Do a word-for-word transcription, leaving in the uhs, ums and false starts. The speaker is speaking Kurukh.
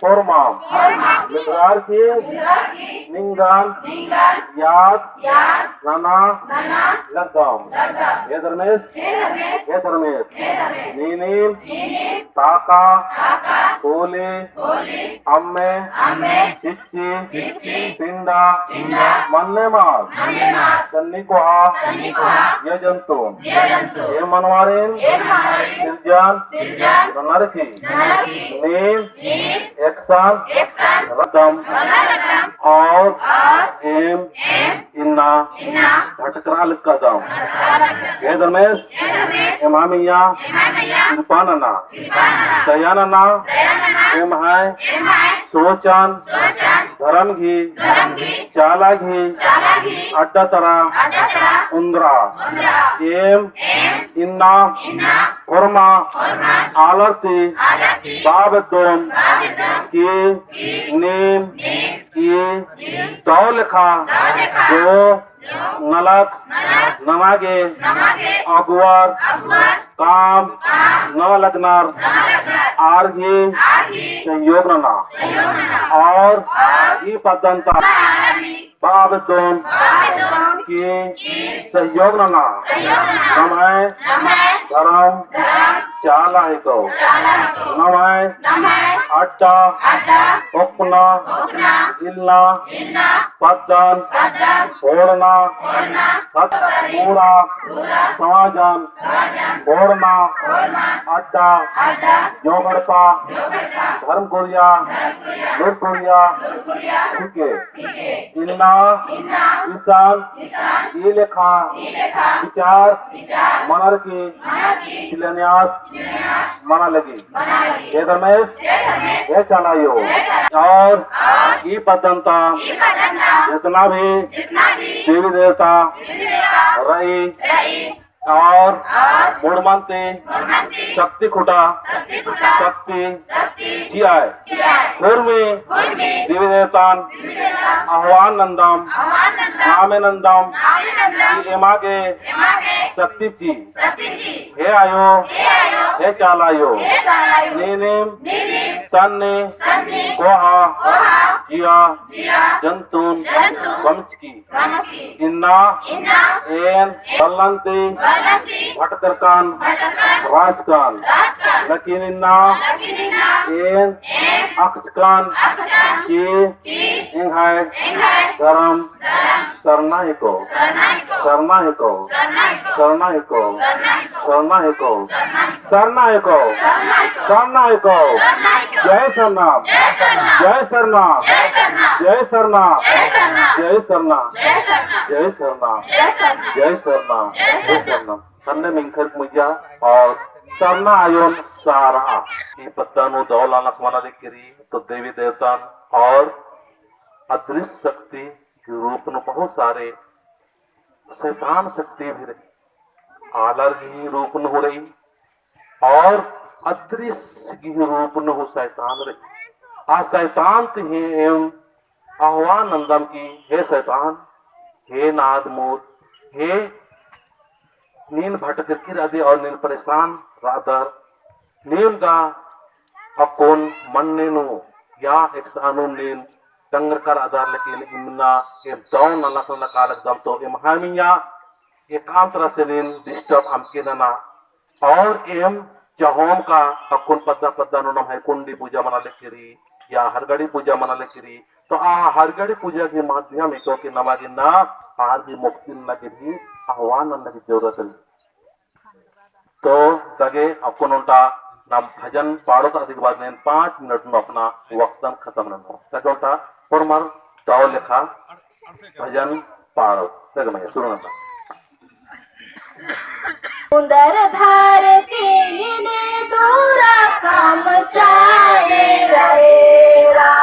होरमाम मिलरअर की निंगन याद नना लगदम। हे धर्मेस, हे धर्मेस, नीनिम ताका, कोली, अम्मे, चिच्ची, पिंडा, मन्ने मास, सन्नी कोहा, जिया जंतु, एम मनवारिन सिरजन ननर की नीम एकसन रअदम और एम इन्ना भटकरआ लगदम। हे धर्मेस, एम्है मइय्याँ किरपा नना, दया नना, एम्है सोचन, धरम गही, चाला गही, अड्डा तरा ओन्द्रआ। एम इन्ना होरमा आलर ती बआ बेद्दोम कि नीम ई दव लेखा जो नलख नमा गे अगुवर काम नना लगनर आर गही सहयोग नना। और ई पद्दन ता बआ बेद्दोम कि सहयोग नना नम्है धरम चाला हेको, नम्है अड्डा ओक्कना इलना पद्दन होड़ना, पूरा समाजन होड़ना अड्डा जोगड़पा धर्म कुड़िया, लूर कुड़िया, ठीक है। इन्ना इसन ई लेखा विचार मनर की शिलान्यास मना लगी। हे धर्मेस, हे चाला आयो, और ई पद्दन ता जितना भी देवी देवता रई, और मुड़मन ती शक्ति खुटा, शक्ति चिअय। होरमी देवी देवतान आह्वान नन्दम, नामे नन्दम कि एमा गे शक्ति ची। हे आयो, हे चाला आयो, नीनिम सन्नी कोहा जिया जंतुन कमचकी। इन्ना एन बल्लन ती भटकरकन, राचकन, लेकिन इन्ना एन अख़चकन कि एंग्है धरम सरना हेको, सरना हेको, सरना हेको, सरना हेको, सरना हेको। जय सरना, जय सरना, जय सरना, जय सरना, जय सरना। अन्ने मिंखर मुइया और सरना आयोन सारा। ई पद्दा नू दव नलख मना लगी रई, तो देवी देवतान और अदृश्य शक्ति के रूप नू बहुत सारे शैतान शक्ति भी रई। आलर गही रूप नू रई और अदृश्य गही रूप नू शैतान रई। आ शैतान ती ही एम आह्वान नन्दम कि हे शैतान, हे नाद मूर, हे नीन भटकरकी रअदी और नीन परेशान रअदर, नीन गा अक्कुन मन्ने नू या एकसानुम नीन तंगरका रअदर, लेकिन इन्ना एम दव नलख नना कालकदम तो एम्है मइय्याँ एकाम तरा से नीन disturb अमके नना। और एम चहोम का अक्कुन पद्दा पद्दा नू नम्है कुंडी पूजा मना लगी रई या हरगड़ी पूजा मना लगी रई, तो आ हरगड़ी पूजा के माध्यम इतो कि नमा गे ना आर भी मुक्ति नना गे भी आह्वान नना गे जरूरत रई। तो तगे अक्कुन ओन्टा नाम भजन पाड़ोत, अदी के बाद में पाँच मिनट नू अपना वक्तन खतम ननो। तगे ओन्टा होरमर दव लेखा भजन पाड़ोत। तगे मइया सुरु नना। उन्दर धरती ने दूरा कम चाहे रे रा।